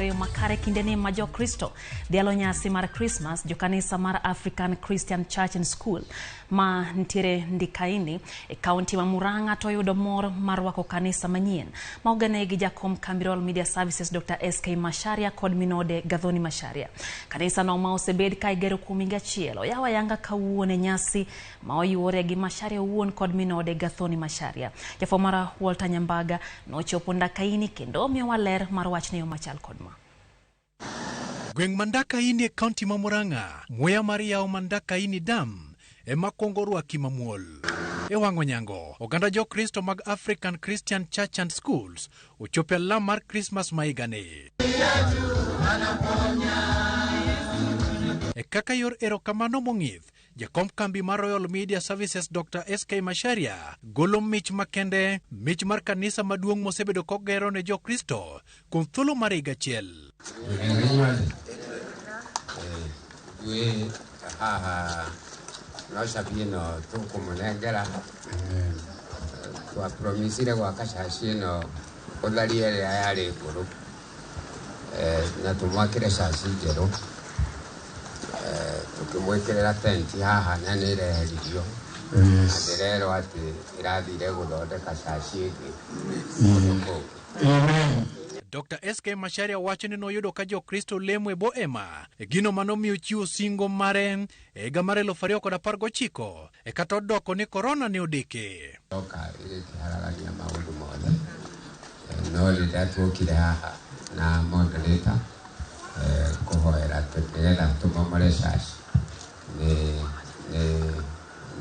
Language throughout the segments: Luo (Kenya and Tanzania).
yudore yo makare kindeni ma Jokristo dhialo nyasi mar Krismas, jokanisa mar African Christian Church and School ma nitiere Ndikaini e kaunti ma Murang'a to oyudo mor mar rwako kanisa manyien ma ogene gi jakom kambi Royal Media Services Dr. SK Macharia kod minode Gathoni Macharia. Kanisa no ma osebed ka igero kuom higa achiel oyaw ayanga kawuono e nyasi ma oyuore gi Macharia owuon kod minode Gathoni Macharia. Jafwambo marwa Walter Nyambaga nochopo Ndakaini kendo omiyowa ler mar wachni e yo machal kod ma. Gweng' ma Ndakaini e kaunti ma Murang'a, muya mar yawo ma Ndakaini Dam ema kwongo rwaki mamuol. E wang' onyango, oganda Jokristo mag African Christian Church and Schools ochopo e alam mar Krismas ma higani. E kaka yor erokamano mong'ith, jakom kambi mar Royal Media Services Dr. SK Macharia golo mich makende, mich mar kanisa maduong' mosebedo kogero ne Jokristo kuom thuolo mar higa achiel. Ithuĩ haha no cabi ĩno tũkũmũnengera twapromisire gwaka caci ĩno gũtharia ĩrĩa yarĩ ngũrũ na tũmwakĩre caci njerũ tũkĩmwĩkĩrĩra tenti haha na nĩ ĩreheririo na ndĩrerwo atĩ ĩrathire gũthondeka caci ĩngĩ kũndũ kũngĩ. Dr. SK Macharia wacho ni noyudo ka Jokristo lemo e bwo hema e gino manomiyo chiwo singo mare e higa mar 2019 e kata odoko ni korona ne odeke. Yoka ĩgĩkĩharagania maũndũ mothe no rĩrĩa tuokire haha na moderator kũhoera nĩgetha tũmomore church nĩ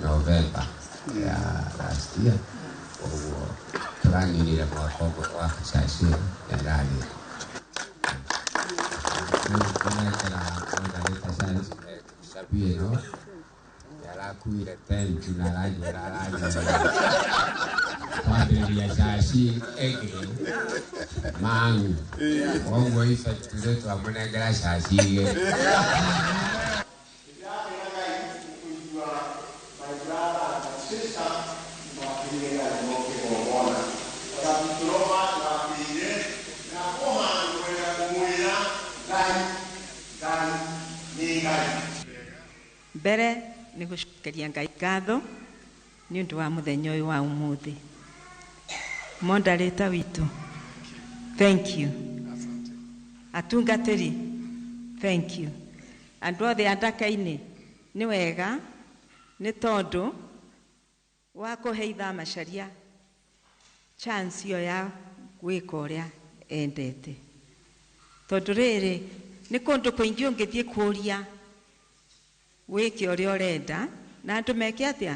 November ya last year, koguo tũraninire mwaka ũmwe gwaka church ĩyo na ĩrarĩka. Tũnengera moderator cabi ĩno arakuire tenti na aranjĩra aranjĩra kwambĩrĩria caci ĩngĩ mangu, koguo effectively twamũnengera caci igĩrĩ. Mbere nĩ gũcokeria Ngai ngatho nĩ ũndũ wa mũthenya ũyũ wa ũmũthĩ. Moderator witũ, thank you. Atungatĩri, thank you. Andũ othe a Ndakaini nĩ wega nĩ tondũ wa kũhe Ithaa Macharia chance ĩyo ya gwĩka ũrĩa endete. Tondũ rĩrĩ nĩ kũndũ kũingĩ ũngĩthiĩ kũria wĩke ũrĩa ũrenda na andũ meke atĩa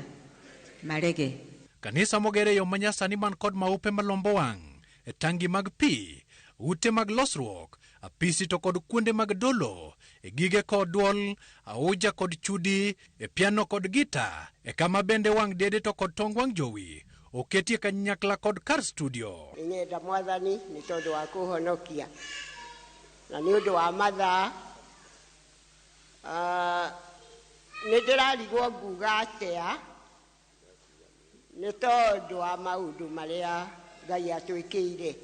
marege. Kanisa mogere yo manyasani man kod maupe malombo wang', e tangi mag pi, ute mag losruok, apisi to kod kuonde mag dolo, e gige kod duol, auja kod chudi, e piano kod gita, e kama bende wang' dede to kod tong wang' jowi, oketie kanyakla kod kar studio. Nyenda mwathani nĩ tondũ wa kũhonokia na nĩ ũndũ wa mathaa nĩ ndĩrarigwo nguga atĩa nĩ tondũ wa maũndũ marĩa Ngai atwĩkĩire.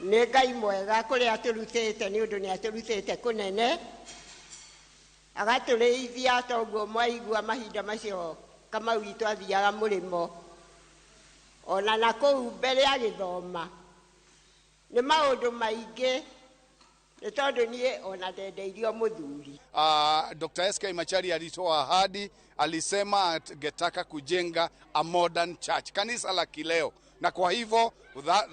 Nĩ Ngai mwega kũrĩa atũrutĩte nĩ ũndũ nĩ atũrutĩte kũnene agatũrĩithia toguo mwaigua mahinda macio Kamau witũ athiaga mũrĩmo ona na kũu mbere agĩthoma nĩ maũndũ maingĩ nĩ tondũ niĩ ona ndendeirio mũthuri. Dr. SK Macharia alitoa ahadi, alisema angetaka kujenga a modern church, kanisa la kileo, na kwa hivyo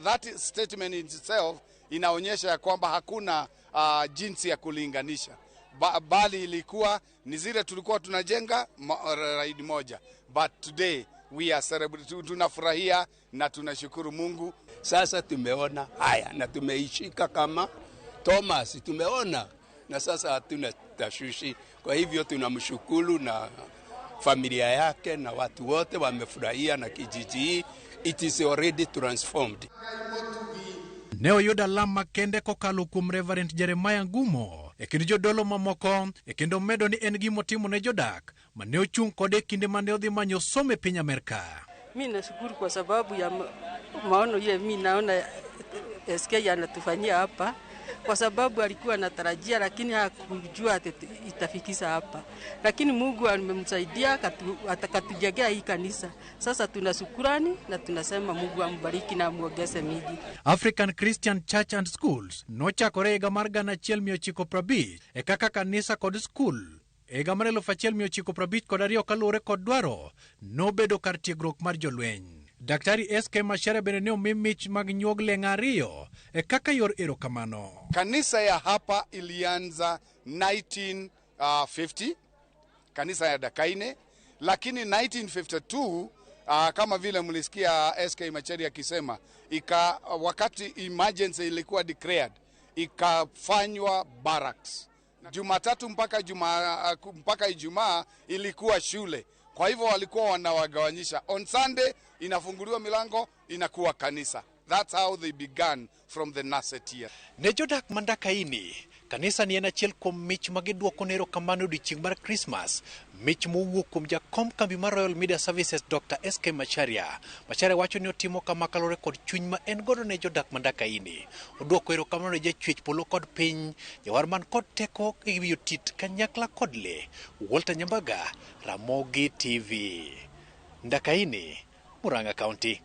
that statement in itself inaonyesha ya kwamba hakuna jinsi ya kulinganisha bali ilikuwa ni zile tulikuwa tunajenga ride moja, but today we are celebrating, tunafurahia na tunashukuru Mungu. Sasa tumeona haya na tumeishika kama Thomas, tumeona na sasa hatuna tashwishi. Kwa hivyo tunamshukuru na familia yake na watu wote wamefurahia na kijiji hii. It is already transformed. Ne oyudo alam makende kokalo kuom Reverend Jeremiah Ngumo e kind jodolo mamoko e kendo medo ni en gimotimo ne jodak mane ochung' kode e kinde mane odhi manyo somo e piny Amerka. Mi nashukuru kwa sababu ya maono ile mi naona SK anatufanyia hapa, kwa sababu alikuwa anatarajia, lakini hakujua ati itafikisha hapa, lakini Mungu amemsaidia akatujengea hii kanisa. Sasa tuna shukrani na tunasema Mungu ambariki na amuongeze mingi. African Christian Church and Schools nochakore e higa mar 1950 e kaka kanisa kod skul. E higa mar 1952 kaluwore kod dwaro nobedo kar tiegruok mar jolweny. Daktari SK Macharia bende ne omi mich mag nyuog leng'a ariyo e kaka yor erokamano. Kanisa ya hapa ilianza 1950, kanisa ya Dakaine, lakini 1952 kama vile mlisikia SK Macharia akisema, wakati emergency ilikuwa declared, ikafanywa barracks. Jumatatu mpaka Ijumaa ilikuwa shule. Kwa hivyo walikuwa wanawagawanyisha. On Sunday inafunguliwa milango inakuwa kanisa. That's how they began from the Nazareth year. Ne jodak ma Ndakaini, kanisa ni en achiel kuom mich ma giduoko ne erokamano odiochieng' mar Krismas, mich mowuok kuom jakom kambi mar Royal Media Services Dr. SK Macharia. Macharia wacho ni otimo kama kaluwore kod chuny ma en godo ne jodak ma Ndakaini. Oduoko erokamano ne jachwech polo kod piny, jawar man kod teko e wi otit kanyakla kod le. Walter Nyambaga, Ramogi TV. Ndakaini, Murang'a County.